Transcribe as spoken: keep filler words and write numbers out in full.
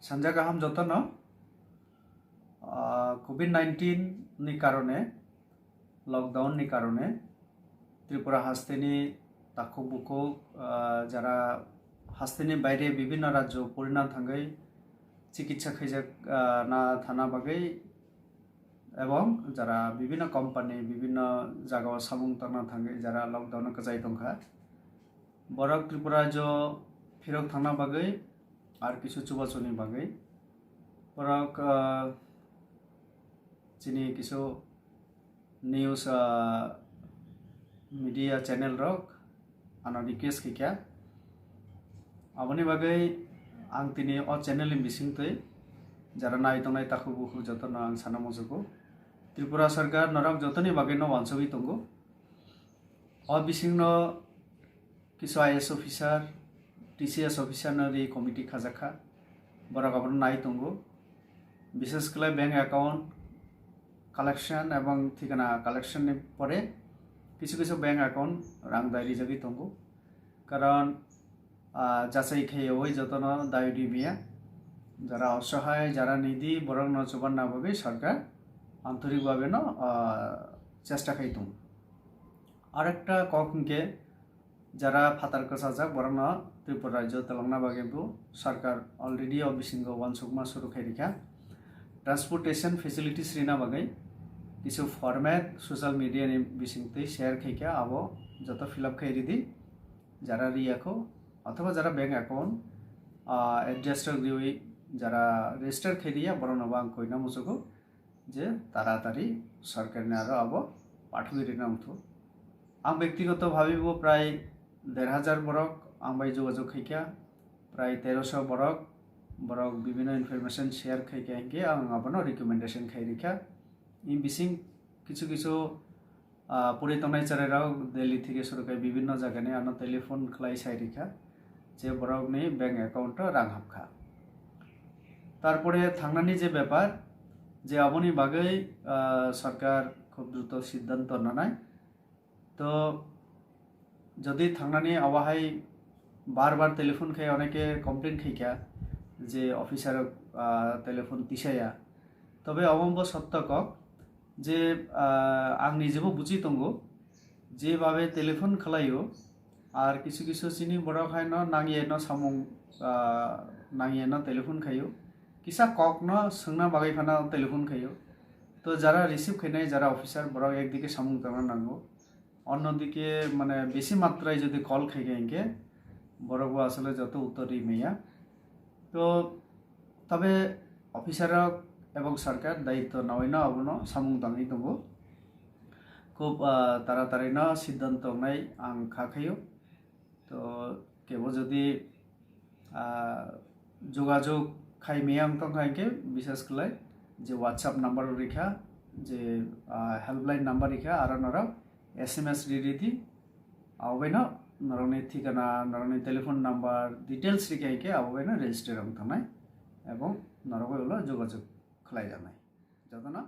Sanja kaham jotono. Ah, covid nineteen ni karone, lockdown ni karone Tripura hasteni takhuk bukhuk, ah, jara hasteni baire bibhinno rajyo purina thangwi chikitsa khaijak, ah, na thana bagwi ebong jara bibhinno company, bibhinno jagao samung tangna thangwi jara lockdown o kwchai tongkha, borok Tripura rajyo phirok thangna bagwi ar kisu chubachuni bagwi borok, ah, chini kisu news, ah, media channel rok ano request khaikha. Aboni bagwi ang tini o channel ni bisingtwi jara nai tongnai takhuk bukhuk jotono ang sana muchugo. Tripura sarkar norok jotoni bagwi no wansugwi tongo. O bisingno kisu I A S officer, T C S officer no ri committee khajakha, borok abono nai tongo. Bishes khlai bank account collection ebong thikana collection ni pore kisu kisu bank account rang dai rijagwi tongo, karon, ah, jachai khaiwi jotono dai ri maya, jara osohai, jara nidi, borokno chubanna bagwi sarkar antorik bhabe no, ah, chesta khai tongo. Arekta kok hwnkhe, jara phatar kwchajak borokno Tripura rajyo twlangna bagwi bo sarkar already o bisingo uansukma suru khai rikha. Transportation facilities rina bagwi kisu format social media ni bisingtwi share khaikha, abo joto fill up khai ridi. Jara riyakho othoba jara bank account, ah, address rok riwi jara register khai riya, borokno bo ang koina muchugo je taratari sarkarni aro abo pathogwi rina wngthu. Ang bektigoto bhabi bo prai der hajar borok ang bai jogajog khaikha, prai teroso borok, borok bibhinno information share khaikha hinkhe ang abono recommendation khai rikha. Ni bising kisu kisu, ah, puri tongnai cherairok Delhi theke suru khai bibhinno jagani ano telephone khlai sai rikha je borokni bank account o rang hapkha. Tarpore thangnani je bepar, je aboni bagwi, ah, sarkar khub druto siddhanto nanai. To jodi thangnani awahai bar bar telephone khai oneke complain khaikha je officer, ah, telephone tisaya, tobe omo bo sotto kok je, ah, ang nijebo buji tongo, jebabe telephone khlaio, ar kisu kisu chini borok haino nangye no samung, ah, nangye no telephone khaio, kisa kok no swngna bagwi phano telephone khaio. To jara receive khainai jara officer borok ekdike samung tangna nango, onnodike mane besi matrai jodi call khaikha hinkhe borok bo asole joto uttor ri maya. To tabe officer rok ebong sarkar daitto nawi no abono samung tangwi tongo. Khub, ah, taratarino siddhanto wngnai ang kha khaio. To kebo jodi, ah, jogajog khai maya wng tongkha hinkhe bishes khlai je WhatsApp number rikha, je, ah, helpline number rikha, aro norok S M S ri ridi. Abo baino norokni thikana, norokni telephone number, details rikha hinkhe abo baino register wng thangnai ebong norok bai ulo jogajog khlai jaknai. Jotono